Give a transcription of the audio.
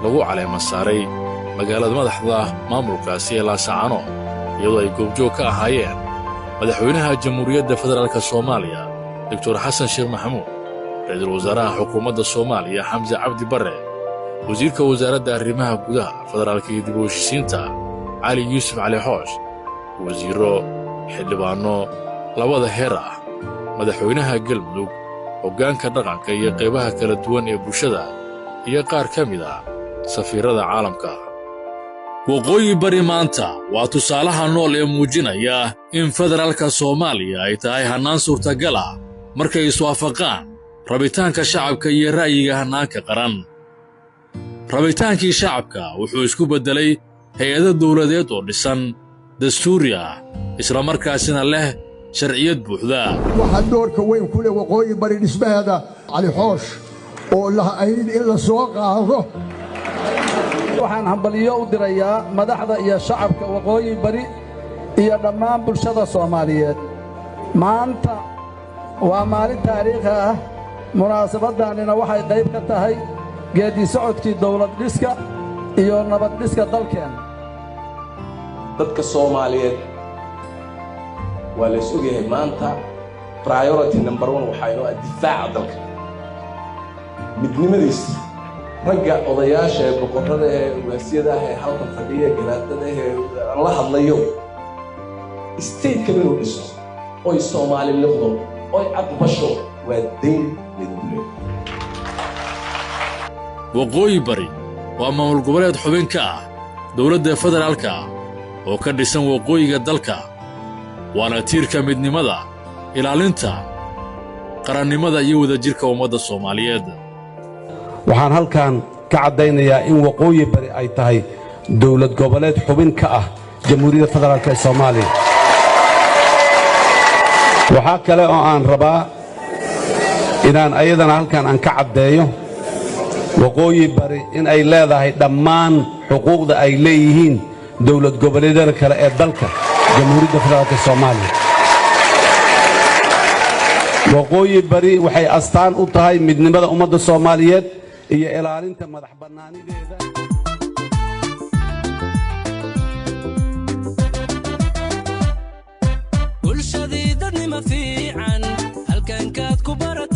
Lagu caleema saaray magaalada madaxda maamulkaasi ee Laasacaanood, iyadoo ay goobjoog ka ahaayeen Madaxweynaha Jamhuuriyadda Federaalka Soomaaliya, Doctor Xasan Sheekh Maxamuud, Ra'iisul Wasaaraha Xukuumadda Soomaaliya, Xamse Cabdi Barre, Wasiirka Wasaaradda Arrimaha Gudaha, Federaalka iyo Dib u Heshiisiinta, Cali Yuusuf Cali Xoosh, wasiirro, xildhibaanno labada heer ah, Madaxweynaha Galmudug, hoggaanka dhaqanka iyo qaybaha kala duwan ee bulshada, iyo qaar ka mid ah safiirrada caalamka. Waqooyi Bari maanta waa tusaalaha nool ee muujinaya in federaalka Soomaaliya ay tahay hannaan suurtagal ah markay iswaafaqaan rabitaanka shacabka iyo ra'yiga hannaanka qaran. Rabitaankii shacabka wuxuu isku beddelay hay'ado dawladeed oo dhisan, dastuuri ah, islamarkaasina leh sharciyad buuxda. Waxaa doorka weyn ku leh Waqooyi Bari dhismaheeda Cali Xoosh oo lahayn in la soo qaado. Waxaan hambalyo u dirayaa madaxda iyo shacabka Waqooyi Bari iyo dhammaan bulshada Soomaaliyeed. Maanta waa maalin taariikhi ah. Munaasabaddaannina waxay qayb ka tahay geeddi socodkii dawlad dhiska iyo nabad dhiska dalkeenna. Dadka Soomaaliyeed waa la is ogyahay. Maanta priority number one waxaa inoo ah difaaca dalka, midnimadiisa. Ragga odayaasha ee boqorrada ee ugaasiyada ah ee halkan fadhiya, garaadada ee aan la hadlayo, state-kan inuu dhiso oy Soomaali liqdo oy aqbasho waa dayn laydinku leeyahay. Waqooyi Bari waa maamul goboleed xubin ka ah dowladda federaalka oo ka dhisan waqooyiga dalka, waana tiirka midnimada, ilaalinta qarannimada iyo wadajirka ummadda Soomaaliyeed. Waxaan halkan ka caddaynayaa in Waqooyi Bari ay tahay dowlad goboleed xubin ka ah Jamhuuriyadda Federaalk ee Soomaaliya. Waxaa kale oo aan rabaa inaan ayadana halkan aan ka caddeeyo Waqooyi Bari in ay leedahay dhammaan xuquuqda ay leeyihiin dowlad goboleedyada kale ee dalka Jamhuuriyadda Federaalk Soomaaliya. Waqooyi Bari waxay astaan u tahay midnimada ummadda Soomaaliyeed iyo ilaalinta madax bannaanideeda. Bulshadii dadnimo fiican halkankaad ku barata.